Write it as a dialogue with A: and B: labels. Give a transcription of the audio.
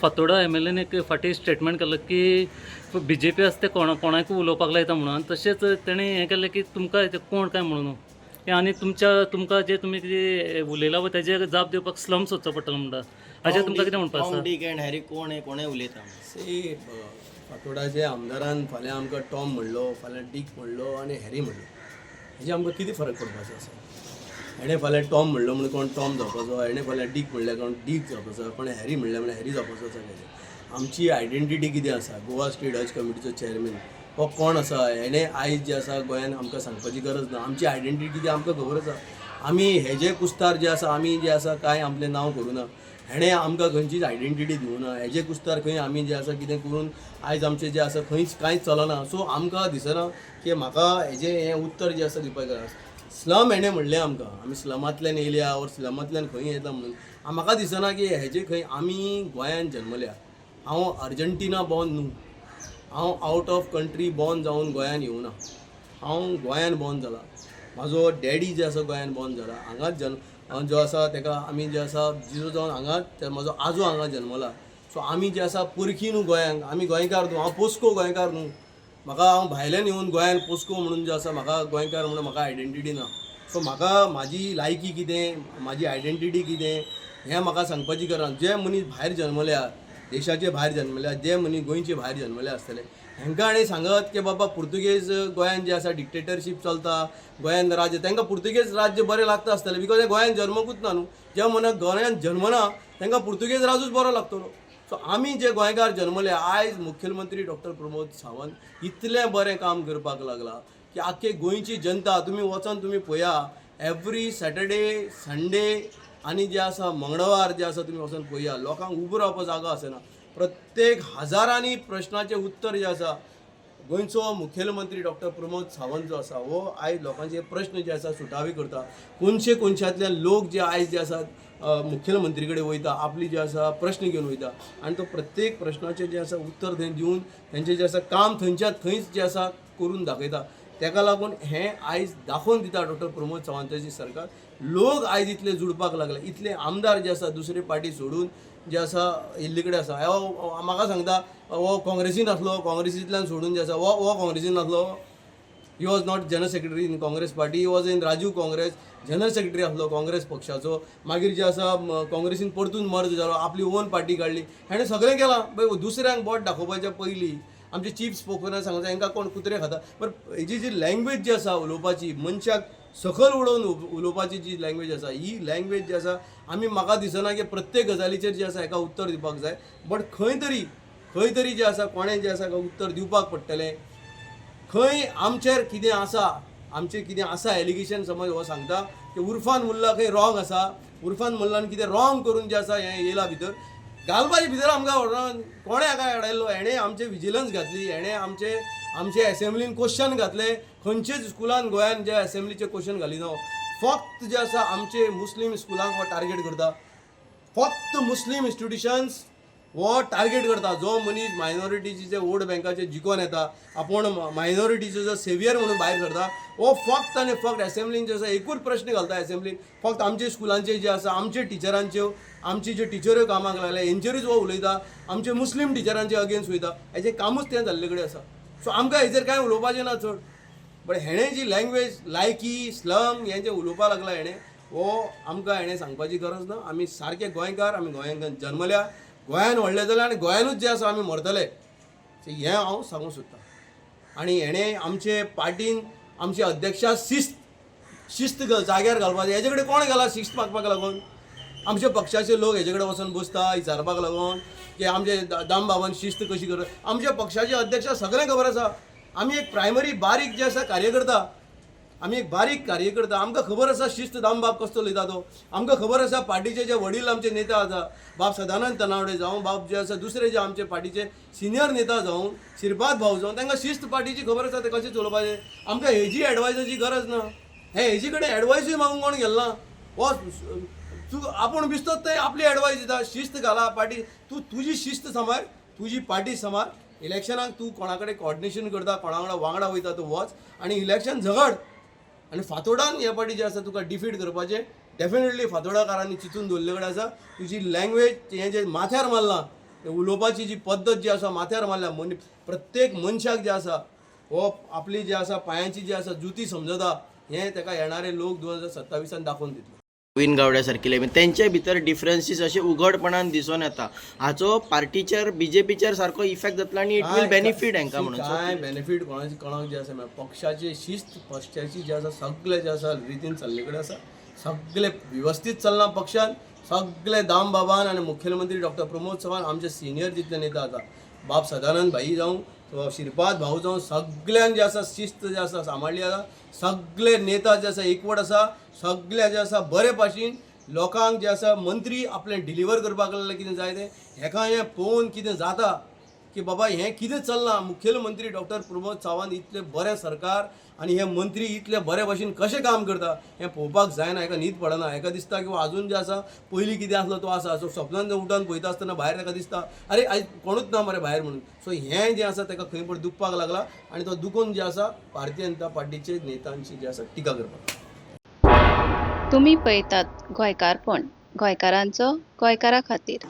A: Fatorda MLN एक फाटीं statement केल्लो की बीजेपी आसा ते कोणा कोणाकूय उलोवपाक लायता म्हणून आनी तशेंच तेणें हें केलें की तुमकां ते कोण काय म्हणून हें आनी तुमच्या तुमकां जे तुमी कितें उलयला पळय तेजेर जाप दिवपाक स्लम सोदचो पडटलो म्हणटा. हाचेर तुमकां कितें म्हणपाक
B: टॉम
A: आसा?
B: डीक अँड हॅरी कोण हे कोणें उलयता?
C: सी, फातोडाचे आमदारान फाल्यां आमकां टॉम म्हणलो, फाल्यां डीक म्हणलो आनी हॅरी म्हणलो, हेजे आमकां कितें फरक पडपाचो आसा? हेणें फाल्यां टॉम म्हणलो म्हणून कोण टॉम जावपाचो, हेणें फाल्यां डीक म्हणल्यार कोण डीक जावपाचो, कोण हॅरी म्हणल्यार म्हणल्यार हॅरी जावपाचो आसा कितें? आमची आयडेंटिटी कितें आसा? गोवा स्टेट हज कमिटीचो चॅरमॅन हो कोण आसा हेणें आयज जें आसा गोंयान आमकां सांगपाची गरज ना. आमची आयडेंटिटी कितें आमकां खबर आसा. आमी हेजे कुस्तार जे आसा आमी जे आसा कांय आमचें नांव करूं ना. हेणें आमकां खंयचीच आयडेंटिटी दिवना. हेजे कुस्तार खंय आमी जे आसा कितें करून आयज आमचें जें आसा खंयच कांयच चलना. सो आमकां दिसना की म्हाका हेजें हें उत्तर जें आसा दिवपाक गरज आसा. स्लम हेणें म्हणलें आमकां, आमी स्लमांतल्यान येयल्या ओर स्लमांतल्यान खंय येता म्हणून म्हाका दिसना की हेजे खंय आमी गोंयान जल्मल्या. हांव अर्जंटिना बॉर्न न्हू, हांव आउट ऑफ कंट्री बॉर्न जावन गोंयान येवना, हांव गोंयान बॉर्न जाला. म्हाजो डॅडी जे आसा गोंयान बॉर्न जाला, हांगाच जल्म जो आसा तेका आमी जे आसा जिजो जावन हांगाच म्हाजो आजो हांगा जल्मला. सो आमी जे आसा परकी न्हू गोंयांक, आमी गोंयकार न्हू, हांव पोस्को गोंयकार न्हू. म्हाका हांव भायल्यान येवन गोंयान पोस्को म्हणून जे आसा म्हाका गोंयकार म्हणून म्हाका आयडेंटिटी ना. सो म्हाका म्हाजी लायकी कितें, म्हाजी आयडेंटिटी कितें हें म्हाका सांगपाची गरज ना. जे मनीस भायर जल्मल्या, देशाचे भायर जल्मल्या, जे मनीस गोंयचे भायर जल्मल्या आसतले, हेंकां आनी सांगत की बाबा पुर्तुगेज गोंयान जे आसा डिक्टेटरशीप चलता, गोंयान राज्य, तांकां पुर्तुगेज राज्य बरें लागता आसतलें, because हे गोंयान जल्मकूच ना न्हू. जे म्हणत गोंयान जल्मना तांकां पुर्तुगेज राजूच बरो लागतलो. सो आमी जे गोंयकार जल्मले, आयज मुख्यमंत्री डॉक्टर प्रमोद सावंत इतलें बरें काम करपाक लागला की आख्खे गोंयची जनता तुमी वचोन तुमी पळया, एवरी सॅटर्डे संडे आनी जे आसा मंगळवार जे आसा तुमी वचोन पळया, लोकांक उबो रावपाक जागो आसना. प्रत्येक हजारांनी प्रश्नाचें उत्तर जें आसा गोंयचो मुखेलमंत्री डॉक्टर प्रमोद सावंत जो आसा हो आयज लोकांचे प्रश्न जे आसा सुटावे करता. कोनशे कोनशांतल्यान लोक जे आयज जे आसा मुखेलमंत्री कडेन वयता, आपली जे आसा प्रश्न घेवन वयता आनी तो प्रत्येक प्रश्नाचें जें आसा उत्तर थंय दिवन तेंचें जें आसा काम थंयच्या थंयच जें आसा करून दाखयता. तेका लागून हें आयज दाखोवन दिता डॉक्टर प्रमोद सावंताची सरकार. लोक आयज इतले जुडपाक लागले, इतले आमदार जे आसा दुसरे पार्टी सोडून जे आसा इल्ली कडेन आसा. हो म्हाका सांगता हो काँग्रेसीन आसलो, काँग्रेसींतल्यान सोडून जे आसा हो काँग्रेसीन आसलो. He was not general secretary in Congress party, he was in Rajiv Congress general secretary आसलो काँग्रेस पक्षाचो. मागीर जे आसा काँग्रेसीन परतून मर्ज जालो, आपली ओन पार्टी काडली, हेणें सगळें केलां. पळय दुसऱ्यांक बोट दाखोवपाच्या पयलीं आमचे चीफ स्पोक्समॅनान सांगता हेंकां कोण कुत्रे खाता. बट हेजी जी लँग्वेज जी आसा उलोवपाची, मनशाक सकयल उडोवन उलोवपाची जी लँग्वेज आसा, ही लँग्वेज जी आसा आमी म्हाका दिसना की प्रत्येक गजालीचेर जे आसा हेका उत्तर दिवपाक जाय. बट खंय तरी जें आसा कोणें जें आसा हेका उत्तर दिवपाक पडटलें. खंय आमचेर कितें आसा, आमचेर कितें आसा एलिगेशन, समज हो सांगता की उर्फान मुल्ला खंय रॉंग आसा, उर्फान मुल्लान कितें रॉंग करून जें आसा हें येयला भितर घालपाचें, भितर आमकां व्हरोन कोणें हाका अडयल्लो, हेणें आमचे विजिलन्स घातली, हेणें आमचे एसेंब्लीन क्वेश्चन घातले. खंयचेच स्कुलान गोंयान जे एसेंब्लीचे क्वेश्चन घालिना, फक्त जे आसा आमचे मुस्लीम स्कुलांक हो टार्गेट करता, फक्त मुस्लीम इन्स्टिट्युशन्स हो टार्गेट करता. जो मनीस मायनॉरिटीचे जे वोट बँकाचे जिखोन येता, आपूण मायनॉरिटीचो जो सेवियर म्हणून भायर सरता, हो फक्त आनी फक्त एसेंब्लीन जे आसा एकूच प्रश्न घालता एसेंब्लीन, फक्त आमचे स्कुलांचे जे आसा आमचे टिचरांच्यो, आमची ज्यो टिचऱ्यो कामाक लागल्या हेंचेरूच हो उलयता, आमचे मुस्लीम टिचरांचे अगेन्स्ट वयता. हेजें कामूच तें जाल्ले कडेन आसा. सो आमकां हेजेर कांय उलोवपाचें ना चड. बट हेणें जी लँग्वेज लायकी स्लम हें जें उलोवपाक लागला हेणें, हो आमकां हेणें सांगपाची गरज ना. आमी सारके गोंयकार, आमी गोंयांत जल्मल्या, गोंयान व्हडले जाले आनी गोंयानूच जें आसा आमी मरतले, हें हांव सांगूंक सोदतां. आनी हेणें आमचे पार्टीन आमचे अध्यक्षा शिस्त जाग्यार घालपाचें. हेजे कडेन कोण गेला शिस्त मागपाक लागून? आमच्या पक्षाचे लोक हेजे कडेन वचोन बसता विचारपाक लागून की आमचे दामबाबान शिस्त कशी कर. आमच्या पक्षाचे अध्यक्ष सगळें खबर आसा. आमी एक प्रायमरी बारीक जे आसा कार्यकर्ता, आमी एक बारीक कार्यकर्ता, आमकां खबर आसा शिस्त दामबाब कसो चलयता तो. आमकां खबर आसा पार्टीचे जे वडील आमचे नेता आसा, बाब सदानंद तनावडे जावं, बाब जे आसा दुसरे जे आमचे पार्टीचे सिनियर नेता जावं, शिरपाद भाऊ जावं, तांकां शिस्त पार्टीची खबर आसा ते कशें चलोवपाचें. आमकां हेजी एडवायजाची गरज ना. हे हेजी कडेन एडवायजूय मागूंक कोण गेलो ना. हो तूं आपूण बिस्तोच थंय आपली एडवायज दिता, शिस्त घाला पार्टी, तूं तुजी शिस्त सांबाळ, तुजी पार्टी सांबाळ. इलेक्शनाक तूं कोणा कडेन कॉर्डिनेशन करता, कोणा वांगडा वांगडा वयता तूं वच आनी इलेक्शन झगड. आनी फातोर्डान हे पाटी जें आसा तुका डिफीट करपाचें डेफिनेटली फातोर्डाकारांनी चिंतून दवरले कडेन आसा. तुजी लँग्वेज हें जें माथ्यार मारलां ते उलोवपाची जी पद्दत जी आसा माथ्यार मारल्या. मनी प्रत्येक मनशाक जे आसा हो आपली जी आसा पांयांची जी आसा जुती समजता, हें ताका येणारे लोक 2027 दाखोवन दितले.
B: गोविंद गावड्या सारकिले तेंचे भितर डिफरन्सीस अशे उघडपणान दिसून येता. हाचो पार्टीचेर, बीजेपीचेर सारको इफेक्ट जातलो आनी it will benefit हांकां म्हणून.
C: काय बेनिफीट कोणाची कोणाक जे आसा म्हळ्यार पक्षाची शिस्त, पक्षाची जे आसा सगळे जे आसा रितीन चल्ले कडेन आसा, सगळे वेवस्थीत चल्लां पक्षान. सगळे दाम बाबान आनी मुखेलमंत्री डॉक्टर प्रमोद सावंत, आमचे सिनियर जितले नेता आसा, बाब सदानंद भाई जावं, शिरपाद भाऊ जावं, सगळ्यान जे आसा शिस्त जे आसा सांबाळ्ळी आसा. सगळे नेता जे आसा एकवट आसा, सगळे जे आसा बरे भाशेन लोकांक जे आसा मंत्री आपलें डिलिव्हर करपाक लागले कितें जाय तें. हेका हें पळोवन कितें जाता की बाबा हें कितें चल्लां, मुखेलमंत्री डॉक्टर प्रमोद सावंत इतलें बरें सरकार आनी हे मंत्री इतले बरे भाशेन कशें काम करता हें पळोवपाक जायना. हेका न्हीद पडना, हेका दिसता की आजून जे आसा पयलीं कितें आसलो तो आसा. सो सपनान उठून पळयता आसतना भायर ताका दिसता अरे आयज कोणूच ना मरे भायर म्हणून. सो हें जें आसा ताका खंय पण दुखपाक लागला आनी तो दुखून जे आसा भारतीय जनता पार्टीचे नेतांची जे आसा टिका करपाक.
D: तुमी पळयतात गोंयकारपण, गोंयकारांचो गोंयकारा खातीर.